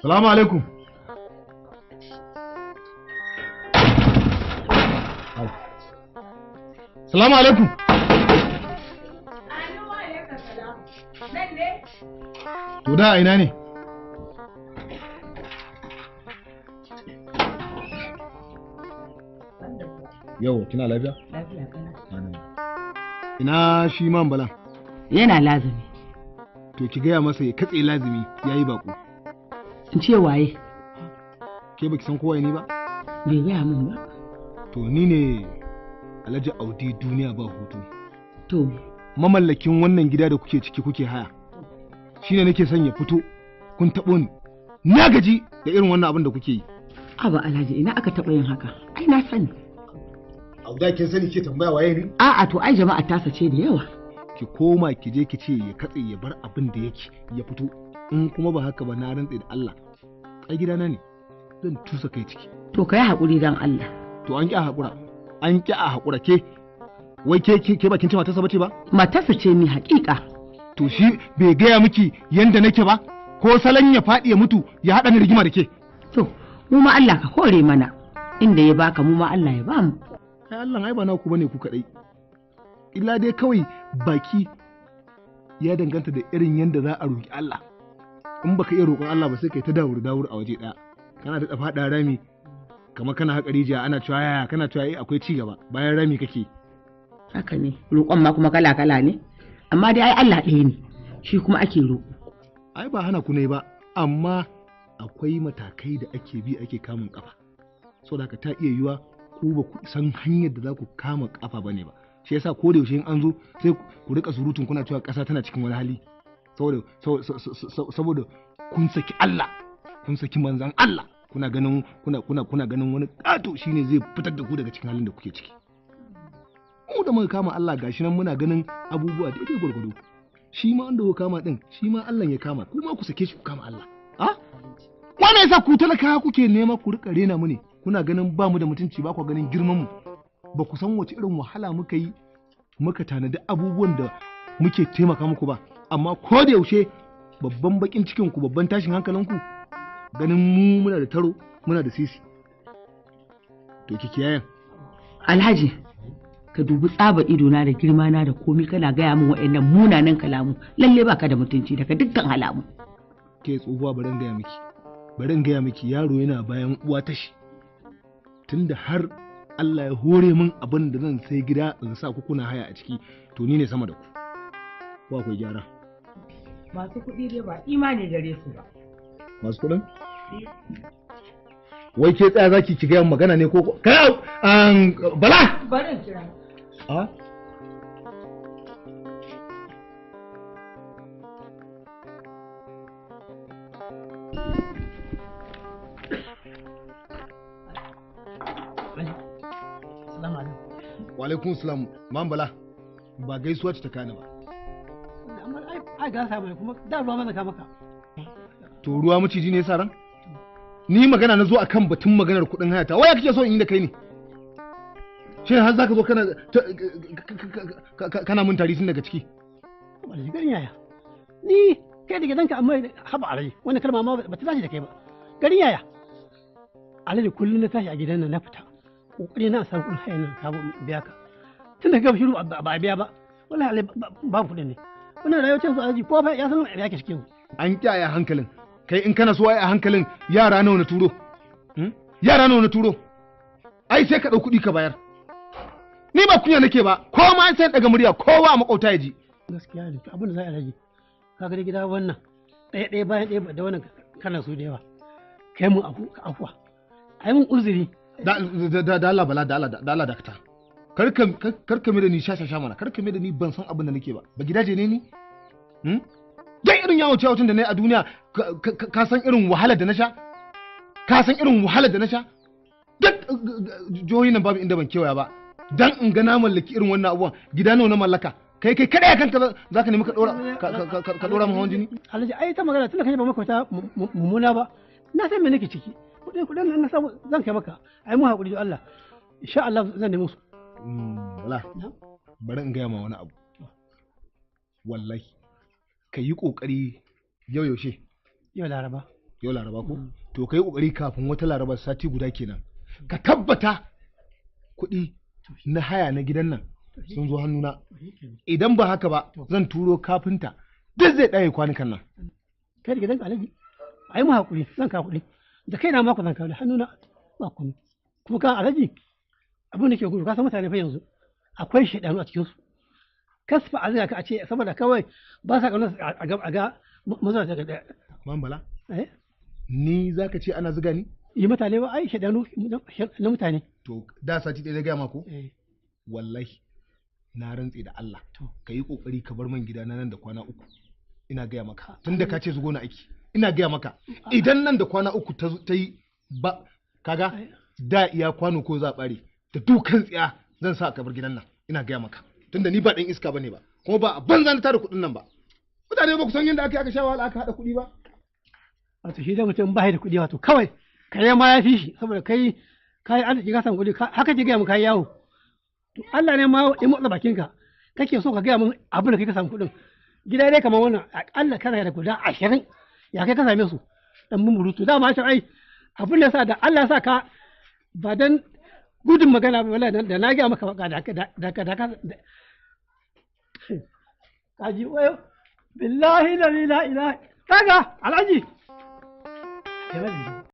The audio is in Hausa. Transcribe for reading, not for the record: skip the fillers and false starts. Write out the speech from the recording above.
Salamu alaikum. Salamu alaikum. To da ina ne? Yau kina lafiya? Lafiya kana. Ina shi man bala? Yana lazimi. To ki gaya masa ya katse lazimi yayi bako. In ce waye? Ke baki san kowa ni ba? Bai gaya min ba. To ni ne Alhaji Audi duniya ba hutu. To mamallakin wannan gida da kuke ciki kuke haya. Shine nake son ya fito kun taɓo ni. Na gaji da irin wannan abin da kuke yi. Aba Alhaji ina aka taɓa yin haka? Ai na sani. Auda kin sani ke tambaya waye ne? A'a to ai jama'a tasa ce da yawa. Ki koma ki je ki ce ya katse ya bar abin da yake ya fito. In kuma ba haka ba na rantse da Allah. Ai gidana ne. Zan tusa kai ciki. To kai haƙuri dan Allah. To an ƙi a haƙura. An ƙi a haƙura ke. Wai ke ke ba kin ce matarsa bace ba? Matarsa ce ni haƙiƙa. To shi bai gaya miki yanda nake ba? Ko salon ya faɗi ya mutu ya haɗa ni rigima da ke? To mu ma Allah ka hore mana. Inda ya baka mu ma Allah ya bamu. Ai Allah ai ba naku bane ku kadai. Illa dai kawai baki ya danganta da irin yanda za a roki Allah. In baka iya roƙon Allah ba sai kai ta dawur dawur a waje ɗaya. Kana da faɗa rami kamar kana haƙa rijiya ana cewa yaya kana cewa eh akwai ci gaba bayan rami kake. Haka ne roƙon ma kuma kala kala ne amma dai ai Allah ɗaya ne shi kuma ake roƙo. Ai ba hana ku ne ba amma akwai matakai da ake bi ake kamun kafa. Saboda haka ta iya yiwa ku ba ku san hanyar da za ku kama kafa ba ne ba. Shi yasa ko da yaushe in an zo sai ku rika surutun kuna cewa ƙasa tana cikin wani hali. Saboda kun saki Allah, kun saki manzon Allah, kuna ganin kuna kuna kuna ganin wani ƙato shine zai fitar da ku daga cikin halin da kuke ciki. Mu da muka kama Allah gashi nan muna ganin abubuwa daidai gwargwado. Shi ma wanda kuka kama din, shi ma Allah ya kama, kuma ku sake shi ku kama Allah. A? Wannan yasa ku talaka kuke nema ku rika rena mu ne, kuna ganin ba mu da mutunci ba ku ganin girman mu. Ba ku san wace irin wahala muka yi muka tanadi abubuwan da muke taimaka muku ba. Amma ko da yaushe babban bakin cikin ku babban tashin hankalin ku ganin mu muna da taro muna da sisi. To ki kiyaye. Alhaji ka dubi tsaba idona da girma na da komi kana gaya min wa'annan munanan kalamu lalle baka da mutunci daga dukkan halamu. Ke tsohuwa bari in gaya miki. Bari in gaya miki yaro yana bayan uwa tashi. Tunda har Allah ya hore min abin da zan sai gida in sa ku kuna haya a ciki to ni ne sama da ku. Ko akwai gyara? Masu kuɗi dai ba imani gare su ba. Masu kuɗin? Wai ke tsaya zaki ki gaya magana ne ko kai Bala? Bari in kira. A? Wa alaikum salam, Mam Bala. Ba gaisuwa ce ta kani ba. Amma ai gasa mai kuma da ruwa maza ka maka. To ruwa maciji ne sa ran? Ni magana na zo akan batun maganar kuɗin haya ta. Waya kake so in yi da kai ne? Shin har zaka zo kana kana mun tari tun daga ciki? Wani garin yaya? Ni kai da gidanka amma haba alai wannan kalma ma ba ta dace da kai ba. Garin yaya? Alhaji kullum na tashi a gidan nan na fita. Kokari na samu kuɗin hayan nan ka biya ka. Tun da ka shiru ba a biya ba. Wallahi alhaji babu kuɗin ne. Wannan rayuwar ce su alhaji ko fa ya san ya ke cikin. An ƙi a hankalin. Kai in kana so ai a hankalin yara nawa na turo? Yara nawa na turo? Ai sai ka ɗau kuɗi ka bayar. Ni ba kunya nake ba, ko ma sai daga murya kowa a makauta ya ji. Gaskiya ne, abin da za a rage. Ka ga gida wannan ɗaya ɗaya bayan ɗaya da wannan kana su da yawa. Kai mun afuwa. Ai mun uzuri. Da da Allah bala da Allah da Allah dakata. Kar ka mai da ni sha sha mana, kar ka mai da ni ban san abin da nake ba. Ba gidaje ne ni? Dan irin yawon cewacin da na yi a duniya ka san irin wahalar da na sha? Ka san irin wahalar da na sha? Duk jihohin nan babu inda ban kewaya ba. Dan in ga na mallaki irin wannan abubuwan gida nawa na mallaka kai kai kada kanka zaka nemi ka dora ka dora mun hawan jini. Alhaji ai ta magana tunda kai ba maka wata mummuna ba na san me nake ciki. Kuɗin kuɗin nan na samu zan kai maka. Ai mu hakuri da Allah. Insha Allah zan nemi su. Bala, bari in gaya ma wani abu. Wallahi ka yi kokari yau yaushe? Yau Laraba. Yau Laraba ko? To ka yi kokari kafin wata Laraba, sati guda kenan, ka tabbata kuɗi na haya na gidan nan sun zo hannuna. Idan ba haka ba, zan turo kafinta duk zai ɗaye kwanukan nan. Kai da gidanka Alhaji, a yi mu haƙuri, zan kawo kuɗi da kaina mako, zan kawo da hannuna, ba komai. Kuma ka Alhaji, abin da ke gudu, ka san mutane fa yanzu akwai shaidanu a cikinsu. Kasfa a zuga ka a ce saboda kawai ba sa ƙaunar a ga mazuwa ta ga. Man Bala, eh. Ni zaka ce ana zuga ni? Yi mutane ba ai shaidanu na mutane. To da sati ɗaya na gaya ma ko? Eh. Wallahi na rantse da Allah, ka yi kokari ka bar man gida na nan da kwana 3. Ina gaya maka, tunda ka ce zugo na aiki, ina gaya maka idan nan da kwana 3 ta yi ba, kaga da iya kwano ko za a bare da dukan tsiya zan sa ka bar gidan nan. Ina gaya maka, tunda ni ba ɗan iska bane ba, kuma ba a banza na tara kuɗin nan ba. Mutane ba ku san yadda aka yi aka sha wahala aka haɗa kuɗi ba. Wato shi da mutum ba da kuɗi, wato kawai kare ma ya fi shi, saboda kai kai arziki, ka samu kuɗi, haka ke gaya mu kai yawo. To Allah ne ma ya motsa bakinka kake so ka gaya mun abin da kai ka samu kuɗin. Gida dai kamar wannan akalla kana da guda 20, ya kai ka same su? Dan bumburutu dama shi ai abin da sa da Allah ya sa ka ba dan gudun magana ba, wallahi da na gaya maka baka da da da da kaji wayo billahi la ilaha. Kaga Alhaji.